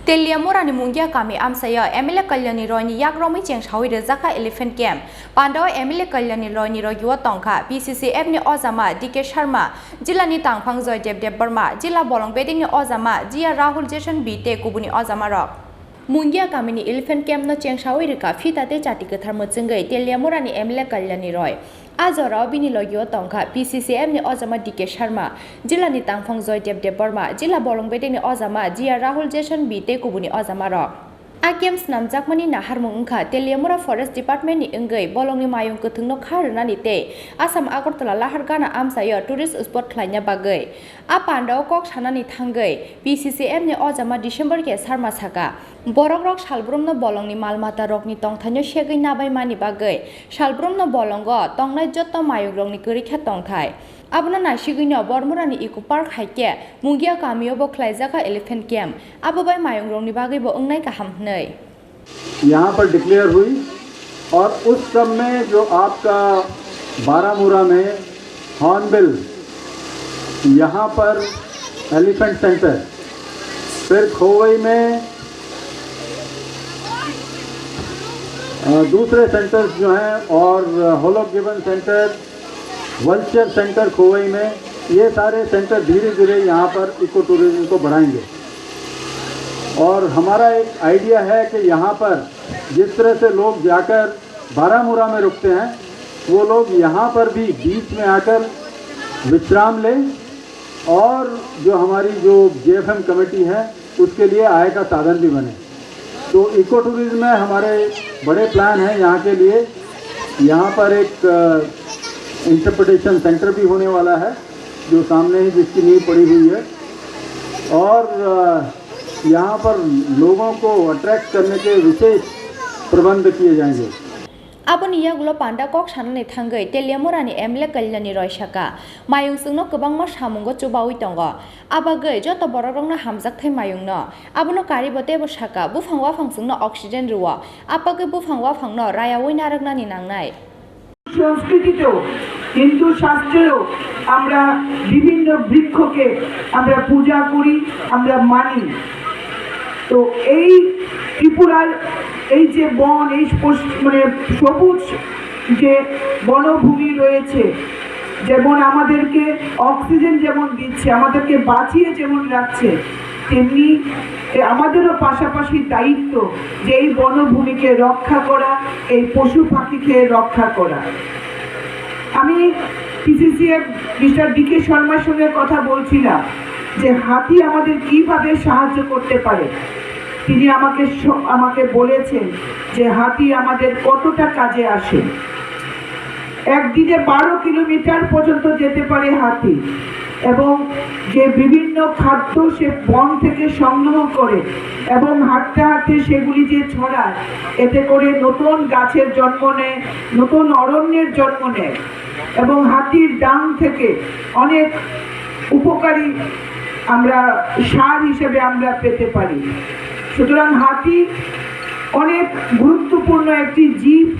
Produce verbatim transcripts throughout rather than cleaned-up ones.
Teliamurani Mungia kami amchaio M L A Kalyani Royni yak romwi chengsawi rwjakha Elephant Camp. Pandao M L A Kalyani Royni rogio tongkha P C C F ni ojama D K Sharma, jilani tangphang Joydev Debbarma, jila bolong bedekni ojama Jia Rahul Jason B tei kubuni ojamarok. Mungia kamini Elephant Camp no chengsawi rwkha phita tei chati kwthar mwchwngwi Teliamurani M L A Kalyani Roy. A jorao bini logio tongkha P C C F ni ojama D K Sharma, jilani tangphang Joydev Debbarma, jila bolong bedekni ojama Jia Rahul Jason B tei kubuni ojamarok. A camp snamjakmani naharmung wngkha Teliamura Forest Department ni wngwi bolongni mayung kwthwngno kha rwnani tei Assam Agartala Lahargana amchaio tourist spot khlaina bagwi. A pandao kok sanani thangwi P C C F ni ojama December K Sharma saka, borokrok salbrumno bolongni mal-mata rokni tongthaino segwi nabaimani bagwi salbrumno bolongo tongnai jotto mayungrokni kwrwikha tongthai. Abono naisigwino Bormurani Eco Park hai khe Mungia kamio bo khlaijakha Elephant Camp. Abo bai mayungrokni bagwi bo wngnai kaham hwnwi. यहाँ पर डिक्लेयर हुई और उस सब में जो आपका बारामूरा में हॉर्नबिल, यहाँ पर एलिफेंट सेंटर, फिर खोवई में, अ, दूसरे सेंटर्स जो हैं और hoolock gibbon centre, vulture centre Khowai में, ये सारे सेंटर धीरे-धीरे यहाँ पर इको टूरिज्म को बढ़ाएंगे। और हमारा एक आइडिया है कि यहाँ पर जिस तरह से लोग जाकर बारामूरा में रुकते हैं, वो लोग यहाँ पर भी बीच में आकर विश्राम लें और जो हमारी जो जेएफएम कमेटी है, उसके लिए आय का साधन भी बने। तो इको टूरिज्म में हमारे बड़े प्लान हैं यहाँ के लिए। यहाँ पर एक, अ, इंटरप्रिटेशन सेंटर भी होने वाला है, जो सामने ही जिसकी नींव पड़ी हुई है। और, अ, यहाँ पर लोगों को अट्रैक्ट करने के विशेष प्रबंध किए जाएंगे। Aboni yagulo panda kok sanani thangwi Teliamurani M L A Kalyani Roy saka, mayung chwngno kwbangma samungo chubawi tongo. Abagwi joto borokrokno hamjakthai mayungno. Abono karibo teibo saka, buphang waphang chwngno oxygen rwo. Abagwi buphang waphangno rayawi narwknani nangnai. সংস্কৃতিতেও, হিন্দু শাস্ত্রেও আমরা বিভিন্ন বৃক্ষকে আমরা পূজা করি, আমরা মানি। তো এই ত্রিপুরার এই যে বন, এই পশ-, মানে সবুজ যে বনভূমি রয়েছে, যেমন আমাদেরকে অক্সিজেন যেমন দিচ্ছে, আমাদেরকে বাঁচিয়ে যেমন রাখছে, তেমনি এ আমাদেরও পাশাপাশি দায়িত্ব যে এই বনভূমিকে রক্ষা করা, এই পশু পাখিকে রক্ষা করা। আমি পিসিসিএফ মিস্টার ডি কে শর্মার সঙ্গে কথা বলছিলাম যে হাতি আমাদের কিভাবে সাহায্য করতে পারে। তিনি আমাকে স-, আমাকে বলেছেন যে হাতি আমাদের কতটা কাজে আসে। একদিনে বারো কিলোমিটার পর্যন্ত যেতে পারে হাতি, এবং যে বিভিন্ন খাদ্য সে বন থেকে সংগ্রহ করে এবং হাঁটতে হাঁটতে সেগুলি যে ছড়ায়, এতে করে নতুন গাছের জন্ম নেয়, নতুন অরণ্যের জন্ম নেয়, এবং হাতির ডাং থেকে অনেক উপকারী আমরা সার হিসেবে আমরা পেতে পারি। সুতরাং হাতি অনেক গুরুত্বপূর্ণ একটি জীব,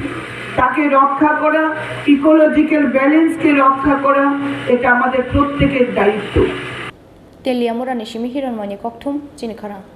তাকে রক্ষা করা, ইকোলজিক্যাল ব্যালেন্সকে রক্ষা করা, এটা আমাদের প্রত্যেকের দায়িত্ব। Teliamurani simi Hiranmani Kokthum, chini khorang.